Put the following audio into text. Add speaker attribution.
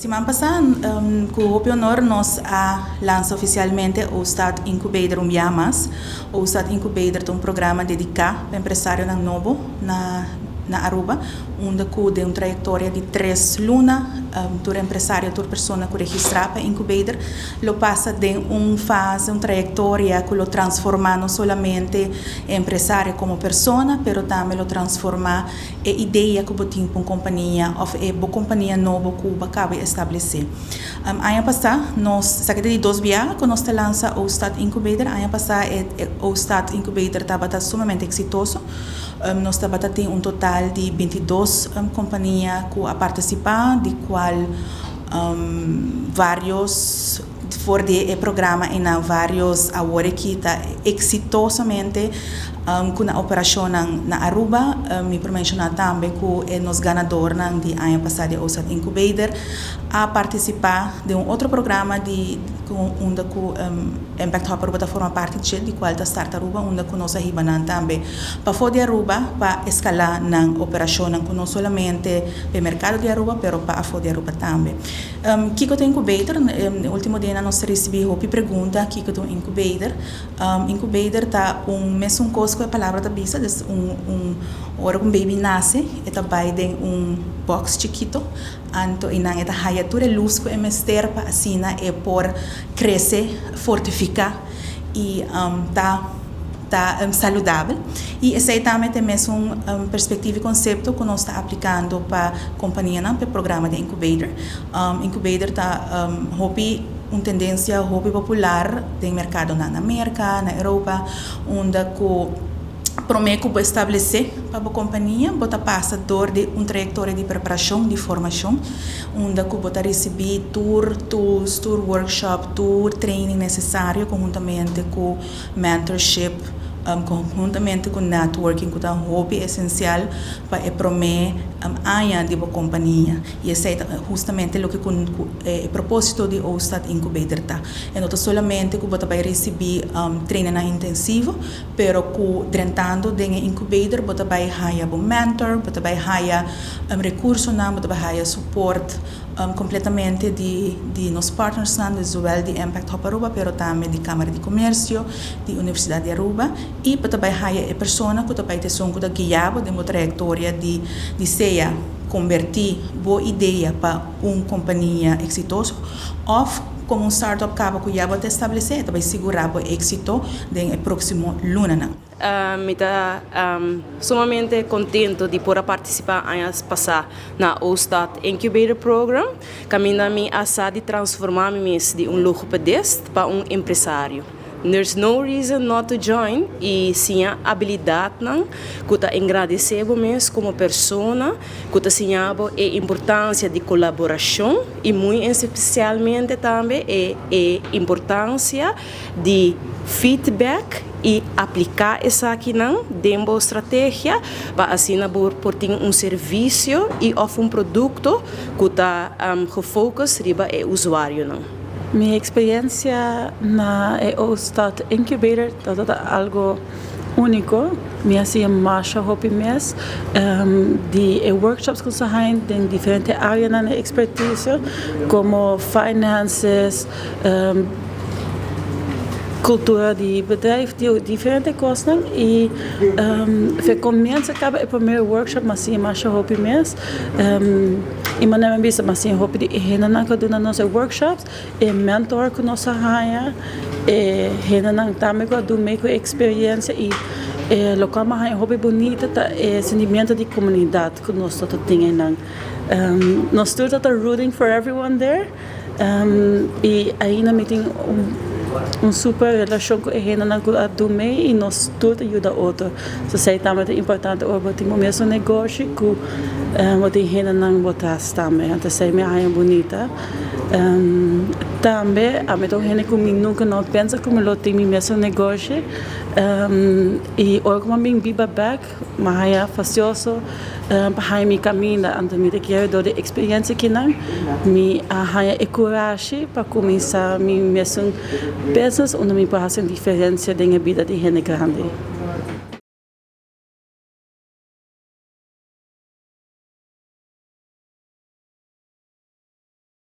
Speaker 1: Siman pasa, cu hopi honor nos a lansa oficialmente O'Start Incubator un bia mas. O'Start Incubator ta un programa dedica pa empresarionan nobo na Aruba, unda cu den un trayectoria di 3 luna tur empresario, tur persona cu registra pa Incubator lo pasa den un fase, un trayectoria cu lo transforma no solamente empresario como persona, pero tambe lo transforma e idea cu bo tin pa un compania of e bo compania nobo cu bo a caba establece. Aña pasa, nos sa di dos bia cu nos ta lansa O'Start Incubator. Aña pasa e O'Start Incubator tabata sumamente exitoso. Nos tabata tin un total di 22 compania cu a participa, di cual varios for di e programa y na varios awor aki ta exitosamente cu na operacion na Aruba. Mi por menciona tambe cu nos ganador di aña pasa di O'Start Incubator a participa den un otro programa di unda cu Impact Hub Aruba ta forma parti di cual ta Start Aruba, unda cu nos a hiba nan tambe pa di Aruba pa escala nan operacion cu no solamente e mercado di Aruba, pero pa afo di Aruba tambe. Kico ta incubator? Ultimo dia nos a ricibi hopi pregunta kico ta un incubator. Incubator ta un mesun cos cu e palabra ta bisa, dus un ora un baby nace, e ta bay den un box chikito, anto y nan e ta haya tur e luz cu e mester pa asina e por crece, fortifica y ta saludabel. Y esey tambe tin un perspectiva y concepto cu nos ta aplicando pa compania, pa programa di incubator. Incubator ta hopi un tendencia hopi popular den mercado na America, na Europa, unda cu prome cu establece pa e compania, bo ta pasa door di un trayectoria di preparacion, di formacion, unda cu bo ta ricibi tur tools, tur workshop, tur training necesario conhuntamente cu mentorship, conhuntamente cu networking, cu ta hopi esencial pa e prome aña di e compania. Y esey ta justamente loke cu e proposito di O'Start Incubator ta. Y no solamente cu bo ta bay ricibi training intensivo, pero cu drentando den incubator, bo ta bay haya un mentor, bo ta bay haya recursonan, bo ta bay haya support completamente di nos partners, zowel di Impact Hub Aruba, pero tambe di Camara di Comercio, di Universidad di Aruba, y bo ta bay haya e persona cu ta bay cu ta guia bo den trayectoria di sea converti bo idea pa un compania exitoso of como un startup caba cu ya bo a establece, bay sigura bo exito den proximo luna.
Speaker 2: Mi ta sumamente contento di por participa aña pasa na O'Start Incubator Program. Caminda mi a sa di transforma mi mes di un logopedist pa un empresario. There's no reason not to join y siña habilidadnan cu ta engrandece bo mes como persona, cu ta siña e importancia di colaboracion y muy especialmente tambe e importancia di feedback y aplica esakinan den bo strategia pa asina por tin un servicio y of un producto cu ta gefocus riba e usuarionan.
Speaker 3: Mi experiencia na O'Start Incubator ta algo unico. Mi a siña masha hopi mes di workshops cu sa den diferente areanan di expertise, como finances, cultura di bedrijf, di diferente cos. Y fe comienza caba e prome workshop, m'a siña masha hopi mes. Y manera mi bisa, m'a siña hopi di hendenan cu duna nos workshops, e mentor cu nos haya, e hendenan tambe cu duna cu experiencia y loke m'a haya hopi bunita ta e sentimento di comunidad cu nos ta tin. Nos tur ta rooting for everyone there. Y ainda mi tin un super relacion cu e hendenan cu a duna y nos tur ta yuda otro. So esey tambe ta importante ora bo tin bo mes negoshi cu bo tin hendenan bo tras tambe. Anto esey mi haya bunita. Tambe ami ta un hende cu mi nunca no pensa cu mi lo tin mi mes negoshi. Y ora cu mi biba back, m'a haya fastioso pa haya mi caminda. Anto mi ta kier door di experiencia akinan, mi a haya e corashi pa cuminsa mi mes business unda mi por haci un diferencia den e bida di hende grandi.